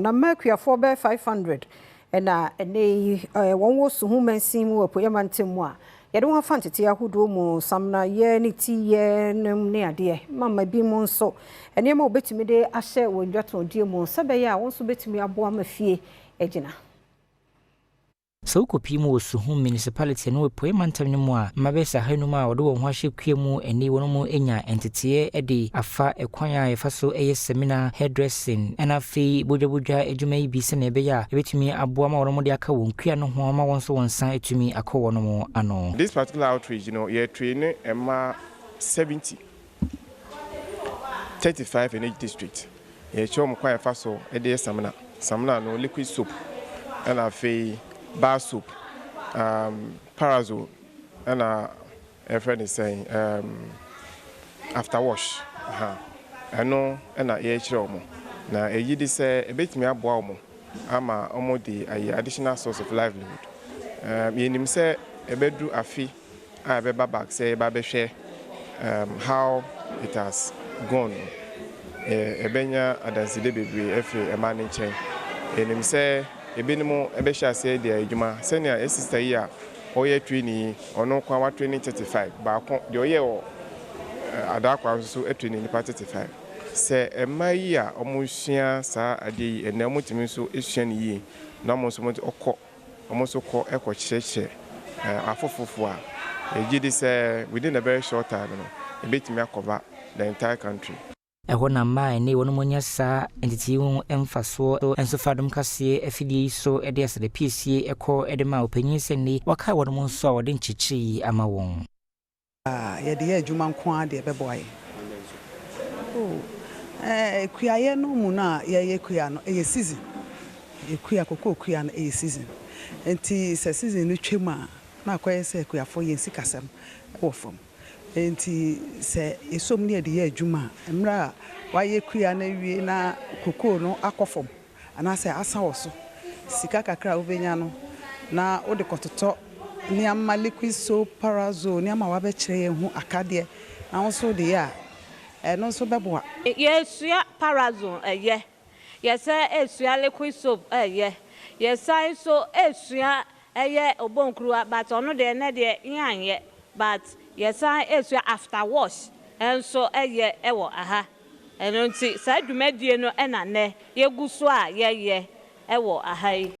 Na mmaa akuafoɔ bɛyɛ 500 na ɛnnɛ yi wɔn wɔ Suhum mansin mu wɔ Apueeɛ mantam mu a yɛde wɔn afa ntetee ahodoɔ mu, samena-yɛ ne ti-yɛ nom ne adeɛ ma ma binom nso nneɛma a wɔbɛtumi de ahyɛ wɔn dwatɔndie mu sɛ ɛbɛyɛ a wɔn nso bɛtumi aboa ma fie agyina. Sɛ wokɔpie mu wɔ Suhum Municipality no Apueeɛ Mantam no mu a, mma bɛyɛ sɛ ahanum a wɔde wɔn ho ahyɛ kua mu ɛnnɛ yi wɔn mu anya nteteeɛ de afa ɛkwan a yɛfa so yɛ samina, hairdressing, ɛna afei bodwabodwa adwuma yi bi sɛnea ɛbɛyɛ a ɛbɛtumi aboa ma wɔn de aka wɔn kua no ho ama wɔn nso wɔn nsa atumi akɔ wɔn ano. This particular outreach no, yɛ train mmaa 70, 35 in each district. Yɛkyerɛ wɔn kwan a yɛfa so de yɛ samina. Samina no, liquid soap, ɛna afei bar soap, parazone, ɛna yɛfrɛ no sɛn, after wash. Aha. Ɛno ɛna yɛrekyerɛ wɔn. Na ɛyi de sɛ ɛbɛtumi aboa wɔn ama wɔn de ayɛ additional source of livelihood. Yɛnim sɛ ɛbɛdu afe a ɛbɛba back sɛ yɛba bɛhwɛ how it has gone no. Ɛbɛnya adansede bebree afiri mmaa no nkyɛn. Yɛnim sɛ ebinom bɛhyɛ aseɛ de ayɛ adwuma sɛnea yɛ sister yi a ɔyɛ training yi, ɔno kwan wa training 35 baako deɛ ɔyɛ wɔ Adakwa nso so training nipa 35. Sɛ mmaa yi a wɔresua saa adeɛ yi ɛnɛ wɔtumi nso sua no yie na wɔn nso ɔkɔ wɔn nso kɔ ɛkɔkyerɛkyerɛ afoforɔfoɔ a, yɛgye di sɛ within a very short time no, ebɛtumi acover the entire country. Ɛhɔ na mmaa a ɛnnɛ wɔn anya saa ntetee ho mfasoɔ nso fa dom kaseɛ afidie yi so de asɛde piesie kɔ de ma ɔpanyin sɛ nne wɔkae wɔn nso a wɔde nkyerɛkyerɛ yi ama wɔn. Yɛde yɛ adwuma nko ara deɛ ɛbɛboa yɛn. Oh, kuayɛ no mu no a yɛyɛ kua no, ɛyɛ season. Yɛkua kokoo kua no, ɛyɛ season. Nti sɛ season no twam a, na akɔyɛ sɛ akuafoɔ yɛn sikasɛm wɔ fam. Nti sɛ yɛsom ne yɛde yɛ adwuma a, mmerɛ a wayɛ kua no awie na kokoo no akɔ fam anaasɛ asa wɔ so, sika kakra a wobɛnya no na wode kɔtotɔ nneɛma, liquid soap, parazone, nneɛma a wabɛkyerɛ yɛn ho akadeɛ na wo nso wode yɛ a, ɛno nso bɛboa. Yɛsua parazone ɛyɛ, yɛsɛ esua liquid soap ɛyɛ, yɛsan nso esua ɛyɛ obonkuruwa, but ɔno deɛ ne deɛ yɛanyɛ, but yɛsan esua after wash ɛnso ɛyɛ ɛwɔ aha. Ɛno nti saa dwumadie no ɛna nnɛ yɛgu so a yɛyɛ ɛwɔ aha yi.